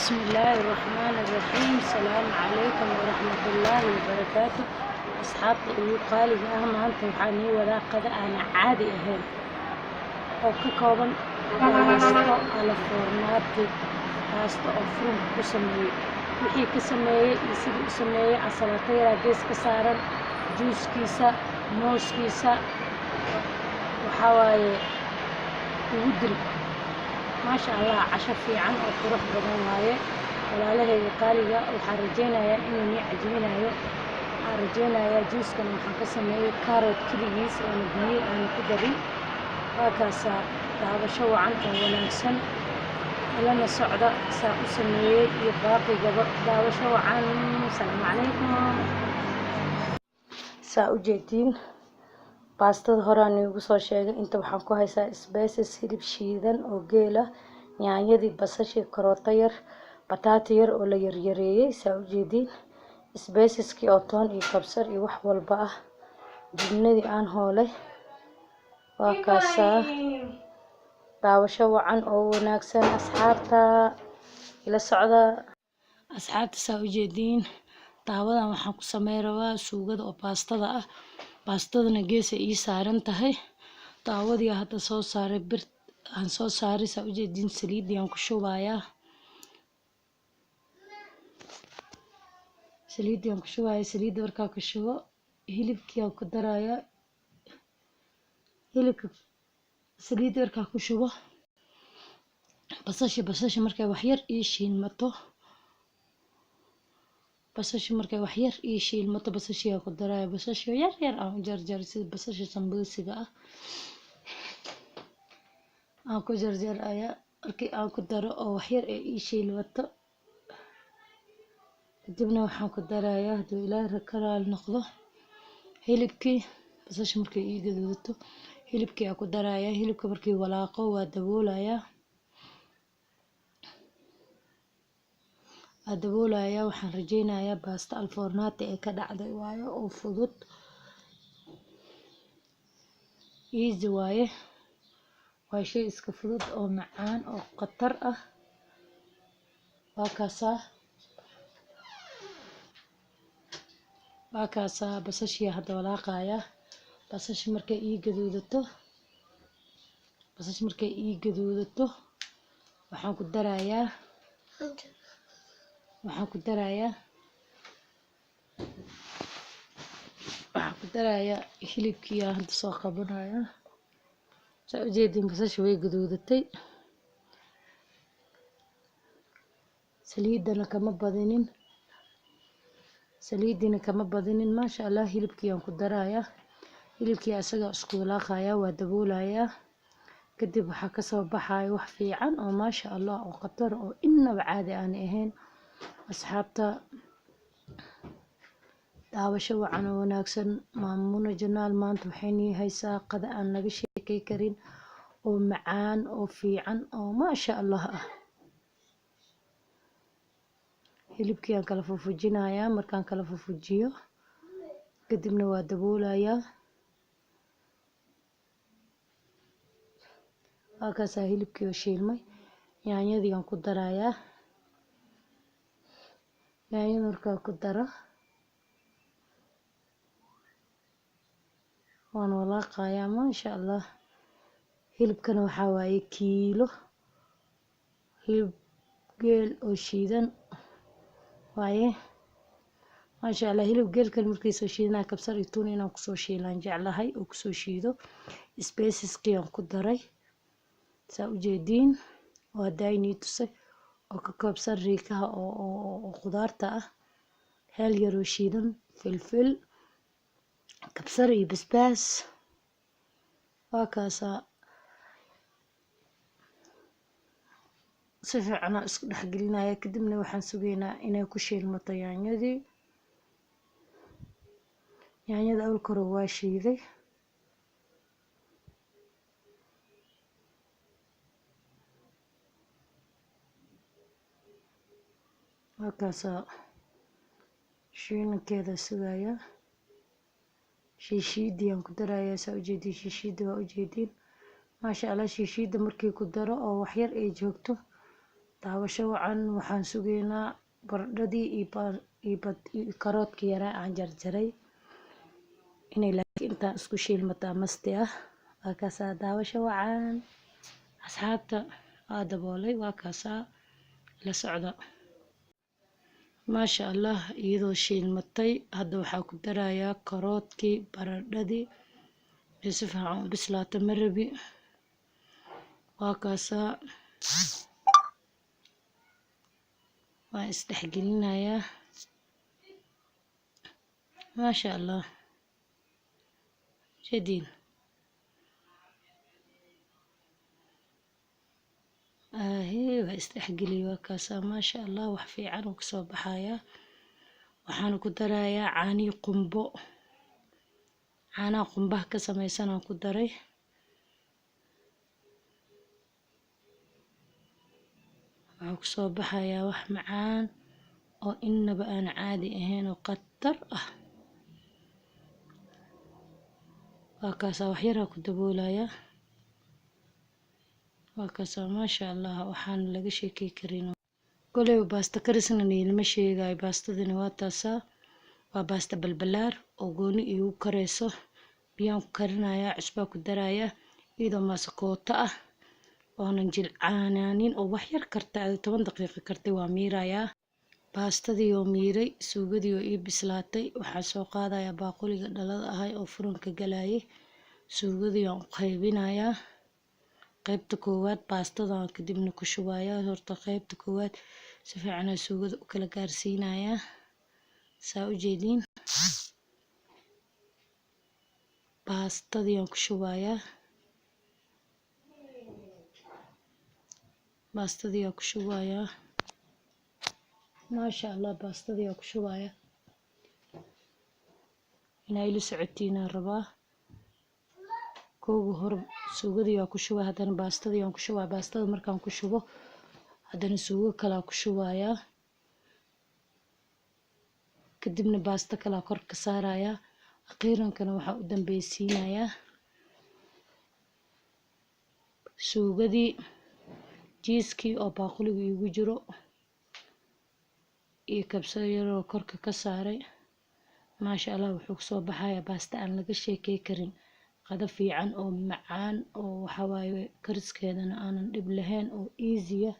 Bismillaahi Raxmaani Raxiim. Salaamu calaykum waraxmatullaahi wabarakaatu. Asxaabta ugu qaaliga ah, maanta waxaan ii wadaa qada aan caadi ahayn oo ka kooban baasto alla fornaati, baasto oo furunka ku sameeyey, wixii ka sameeyey iyo sidii u sameeyey. Ansalaato yaraa gees ka saaran, juuskiisa, mooskiisa, waxaa waaye ugu dil. Maasha Allah, casho fiican oo qurux badan waaye. Walaalahayga qaaliga, waxaan rajaynayaa inuu nii cajibinayo, waxaan rajaynayaa. Juuskan waxaan ka sameeyey carrot keligiis oona biyo aana ku darin. Waa kaasaa. Daawasho wacan oo wanaagsan, ilana socda saa u sameeyey iyo baaqigaba. Daawasho wacan. Asalaamu calaykum. Saa u jeediin, baastada horaan iigu soo sheegay. Inta waxaan ku haysaa spices, hilib shiidan oo geel ah, yaanyadii, basashii, karooto yar, bataati yar oo la yaryareeyey. Saa u jeediin, spiceskii oo toon iyo kabsar iyo wax walba ah, jibnadii aan hoolay, waa kaasaa. Daawasho wacan oo wanaagsan, asxaabta ila socda. Asxaabta, saa u jeediin, daawadan waxaan ku samey rabaa suugada oo baastada ah. Baastadana geesay ii saaran tahay. Daawadii hadda soo saaray, bir aan soo saaray. Saa u jeediin, saliidii aan ku shubayaa, saliidii aan ku shubayaa. Saliidda markaa ku shubo, hilibkii aan ku darayaa. Hilibka saliidda markaa ku shubo, basasha markay wax yar ii shiilmato, basasha markay wax yar ii shiilmato, basashii aan ku daraya. Basasha yar yar aan u jarjaray, sida basasha sambuusiga ah aan ku jarjaraya. Markii aan ku daro oo wax yar ay ii shiilmato, kadibna waxaan ku darayaa, hadduu Ilaahay ka raali noqdo, hilibkii. Basasha markay ii gaduudato, hilibkii aan ku darayaa. Hilibka markii walaaqo, waa daboolayaa, waa daboolayaa. Waxaan rajaynayaa baasto alfornati ee ka dhacday waayo oo fudud, easy waaye. Waa shay iska fudud oo macaan oo khatar ah. Waa kaasaa, waa kaasaa. Basashii hadda walaaqaya. Basasha markay ii gaduudato, basasha markay ii gaduudato, waxaan ku darayaa, waxaan ku darayaa, waxaan ku darayaa hilibkii aan hadda soo qabanaya. Saa ujeediin, basasha way gaduudatay, saliidana kama badinin, saliidina kama badinin. Maasha Allah, hilibkii aan ku darayaa. Hilibkii asaga isku walaaqaya, waa daboolayaa. Kadib waxaa kasoo baxaya wax fiican oo maasha Allah oo khatar oo inaba caadi aan ahayn. Asxaabta, daawasho wacan oo wanaagsan. Maamuna Janaal maanta waxay nii haysaa qada aan laga sheekey karin oo macaan oo fiican oo maasha Allah ah. Hilibkii aan kala fufujinayaa. Markaan kala fufujiyo kadibna waa daboolayaa. Waa kaasaa, hilibkii oo shiilmay. Yaanyadii aan ku darayaa. Yaanyada markaa ku daro, waan walaaqayaa. Maasha Allah, hilibkana waxaa waaye kiilo hilib geel oo shiidan waaye. Maasha Allah, hilib geelkan markii soo shiidanaya, kabsar iyo tuun inaan kusoo shiilaan jeclahay oo kusoo shiido. Spiceskii aan ku daray, saa ujeediin, oo haddaa inii tusay, oo ka koobsan riikaha oo khudaarta ah, heel yaroo shiidan, filfil, kabsar iyo basbaas. Waa kaasaa. Si fiican aan isku dhex gelinaya. Kadibna waxaan sugaynaa inay ku shiilmato yaanyadii. Yaanyada awalka hore waa shiiday. Waa kaasaa, shiilankeeda sugaya. Shiishiidii aan ku darayaa. Saa ujeediin, shiishiida waa ujeediin. Maasha Allah, shiishiida markii ku daro oo waxyar ay joogto, Daawasho wacan. Waxaan sugaynaa baradhadii iyo karoodkii yaraa aan jarjaray inay laakiin intaan isku shiilmataa masti ah. Waa kaasaa, daawasho wacan asxaabta. Waa daboolay, waa kaasaa, la socda. Maasha Allah, iyadoo shiilmatay hadda waxaa ku darayaa karoodkii, baradhadii ee si fiican u bislaata ma rabi. Waa kaasaa, waan isdhexgelinayaa. Maasha Allah, jadiin ahee, waa isdhexgeliyey. Waa kaasaa, maasha Allah, wax fiican uu kasoo baxayaa. Waxaana ku darayaa caanihi qumbo, caanaha qumbaha ka sameysanaan ku daray. Waxaa kusoo baxayaa wax macaan oo inaba aan caadi ahayn oo khatar ah. Waa kaasaa, wax yaraa ku daboolayaa. Waa kaasaa, maasha Allah, waxaan laga sheekey karin. Koleyba baasta karisna niilama sheegayo. Baastadani waa taasaa, waa baasta balbalaar oo gooni iigu kareyso. Biyaan ku karinayaa, cusbaa ku darayaa, iyadoo maasakoota ah oonan jilcaanaanin oo wax yar kartay, adi 10 daqiiqo kartay, waa miirayaa. Baastadii oo miiray, suugadii oo ii bislaatay, waxaan soo qaadayaa baaquliga dhalada ahay oo furanka galayay. Suugadii aan u qaybinayaa. Qaybta koowaad baastadan kadibna ku shubayaa. Horta qaybta koowaad si fiican aan suugada u kala gaarsiinayaa, saa u jeediin. Baastadii aan ku shubayaa, baastadii aan ku shubayaa. Maasha Allah, baastadii aan ku shubayaa. Inaa ila socotiinaan rabaa. Kooga hore suugadii aan ku shubaa, haddana baastadii aan ku shubaa. Baastada markaan ku shubo, haddana suugo kalaa ku shubayaa, kadibna baasto kalaa kor ka saarayaa. Akhiirankana waxaa u dambeysiinayaa suugadii, jiiskii oo baaquliga iigu jiro iyo kabsar yaroo korka ka saaray. Maasha Allah, wuxuu kusoo baxayaa baasta aan laga sheekey karin, qado fiican oo macaan oo waxaa waaye kariskeedana aanan dhib lahayn oo easy ah.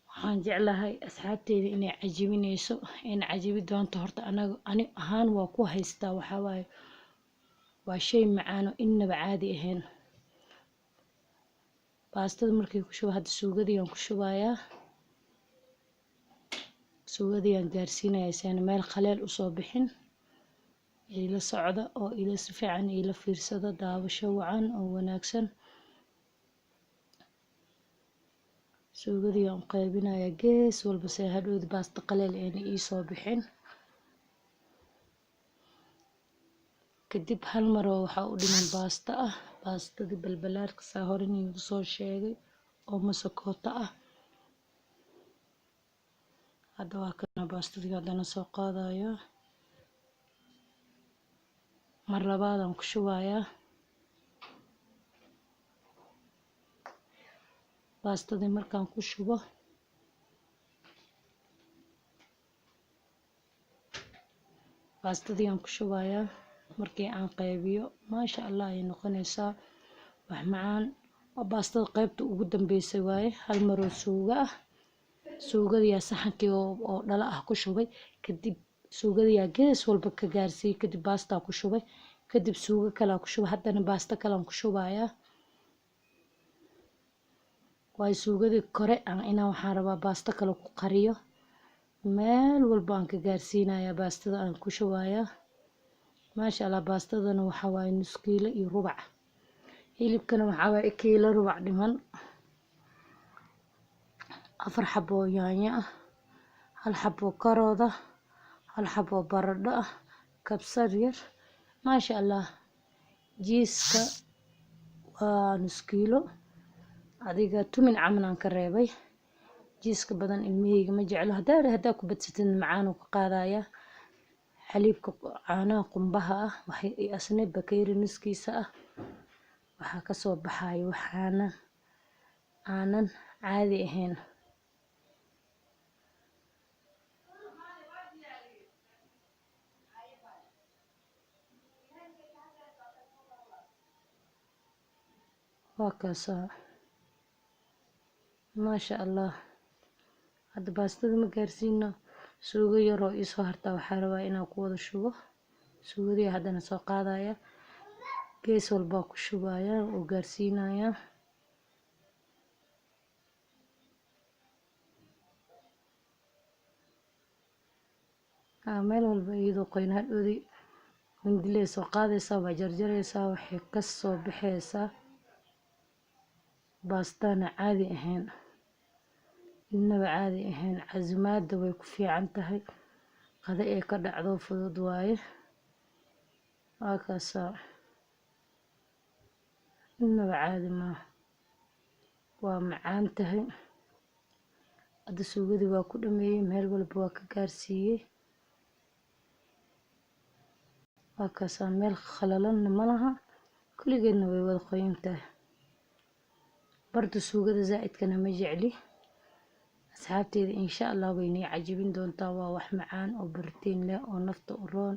Waxaan jeclahay asxaabteyda inay cajibinayso, ayna cajibi doonto. Horta anaga ani ahaan waa ku haystaa, waxaa waaye waa shay macaan oo inaba caadi ahayn. Baastada markii ku shubo, hadda suugadii aan ku shubayaa, suugadii aan gaarsiinayaa si aan meel khaleel usoo bixin. Ila socda oo ila si fiican ila fiirsada. Daawasho wacan oo wanaagsan. Suugadii aan qaybinayaa gees walba si hadhowdi baasta qaleel ayna iisoo bixin. Kadib hal mar oo waxaa u dhiman baasta ah, baastadii balbalaarka saa hore niigu soo sheegay oo masakoota ah. Hadda waa kana baastadii haddana soo qaadaya, mar labaadaan ku shubayaa baastadii. Markaan ku shubo baastadii aan ku shubayaa, markii aan qaybiyo, maasha Allah ayay noqonaysaa wax macaan. Waa baastada qaybta ugu dambeysay waaye. Hal maroo suugo ah, suugadiyaa saxankii oo dhalo ah ku shubay, kadib suugadiyaa gees walba ka gaarsiiyey, kadib baastaa ku shubay, kadib suugo kalaa ku shubay, haddana baasta kalaan ku shubayaa. Waayo suugadii kore aan inaan waxaan rabaa baasto kale ku qariyo. Meel walba aan ka gaarsiinayaa baastada aan ku shubayaa. Maasha Allah, baastadana waxaa waaye nus kiilo iyo rubac, hilibkana waxaa waaye kiilo rubac dhiman, 4 xabo oo yaanyo ah, 1 xabo oo karood ah, 1 xabo oo baradho ah, kabsar yar. Maasha Allah, jiiska waa nus kiilo, adiga tumin camal aan ka reebay. Jiiska badan ilmahayga ma jeclo, haddaa ku badsatid macaan uu ka qaadayaa. Xaliibka caanaha qumbaha ah waxay asna bakeeri nuskiisa ah. Waxaa kasoo baxayo waxaana aanan caadi ahayn. Waa kaasaa, maasha Allah. Hadda baastada ma gaarsiino, suugo yaroo iisoo hartaa waxaa rabaa inaan ku wada shubo. Suugadii haddana soo qaadaya, gees walbaa ku shubaya oo gaarsiinaya. Meel walba iyadoo qoyan hadhoodii mindilay soo qaadaysaa, waa jarjaraysaa, waxay ka soo baxaysaa baastana caadi ahayn, innaba caadi ahayn. Casumaadda way ku fiican tahay, qada ee ka dhacdo fudud waaye. Waa kaasaa, innaba caadi maaha, waa macaan tahay. Hadda suugadii waa ku dhameeyey, meel walba waa ka gaarsiiyey. Waa kaasaa, meel khalalanna ma laha, kulligeedna way wada qoyan tahay. Barta suugada zaa'idkana ma jecli. Asxaabteyda, insha Allah way nii cajibin doontaa. Waa wax macaan oo borotiin leh oo nafta u roon.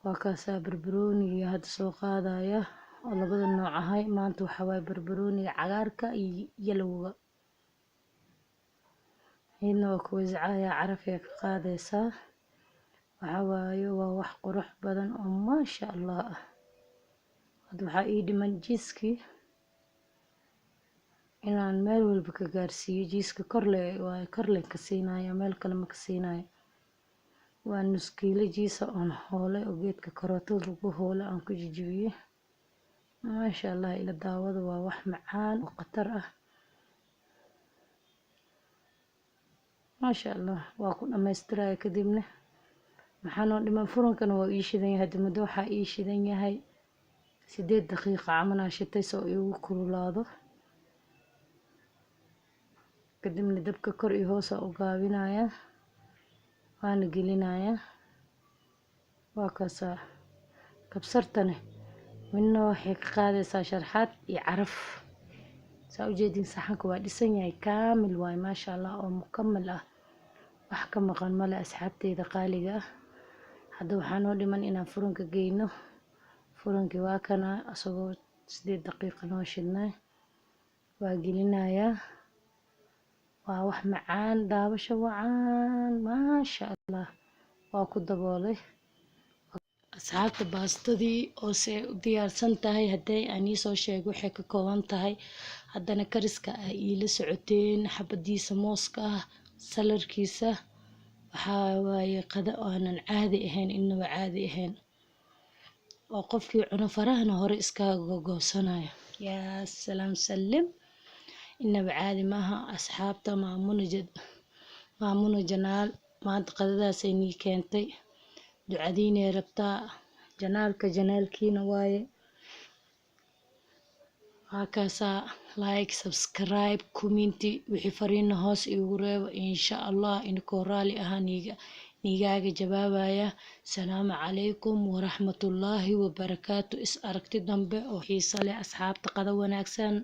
Waa kaasaa, barbarooniga hadda soo qaadaya oo labada nooc ahay. Maanta waxaa waaye barbarooniga cagaarka iyo yalowga. Iyadna waa ku wasacaya, carafay ka qaadaysaa. Waxaa waaye waa wax qurux badan oo maasha Allah ah. Hadda waxaa ii dhiman jiiskii inaan meel walba ka gaarsiiyo. Jiiska korle waaye, korle ka siinaya, meel kale ma ka siinayo. Waa nus kiilo jiisa oon hoolay oo geedka karootada lagu hoolay aan ku jijibiyey. Maasha Allah, ila daawada, waa wax macaan oo khatar ah. Maasha Allah, waa ku dhamaystiraya. Kadibna maxaa noo dhiman? Furunkana waa ii shidan yahay. Hadda muddo waxaa ii shidan yahay 8 daqiiqa camal aan shitay soo iigu kululaado. Kadibna dabka kor iyo hoos aa u gaabinaya, waana gelinaya. Waa kaasaa, kabsartane midna waxay ka qaadaysaa sharxaad iyo caraf. Saa ujeedin, saxanka waa dhisan yahay, kaamil waaye, maasha Allah, oo mukamal ah, wax ka maqan male. Asxaabteyda qaaliga ah, hadda waxaa noo dhiman inaan furunka geyno. Furunkii waa kana, asagoo 8 daqiiqa noo shidnay waa gelinayaa. Waa wax macaan, daawasho wacan, maasha Allah. Waa ku daboolay. Asxaabta, baastadii oo se u diyaarsan tahay hadday aan iisoo sheego waxay ka kooban tahay, haddana kariska ah iila socoteen, xabadiisa mooska ah, salarkiisa, waxaa waaye qada aanan caadi ahayn, innaba caadi ahayn, oo qofkii cuno farahana hore iskaga gogoosanayo. Yaa salaam salim, innaba caadi maaha. Asxaabta, Maamuna Janaal maanta qadadaasay nii keentay. Ducadiinay rabtaa, janaalka janaalkiina waaye. Waa kaasaa, like, subscribe, comment, wixii fariina hoos iigu reebo, insha Allah inkoo raali ahaa niiga niigaaga jawaabaya. Salaamu calaykum waraxmatullaahi wabarakaatu. Is aragti dambe oo xiiso leh, asxaabta. Qada wanaagsan.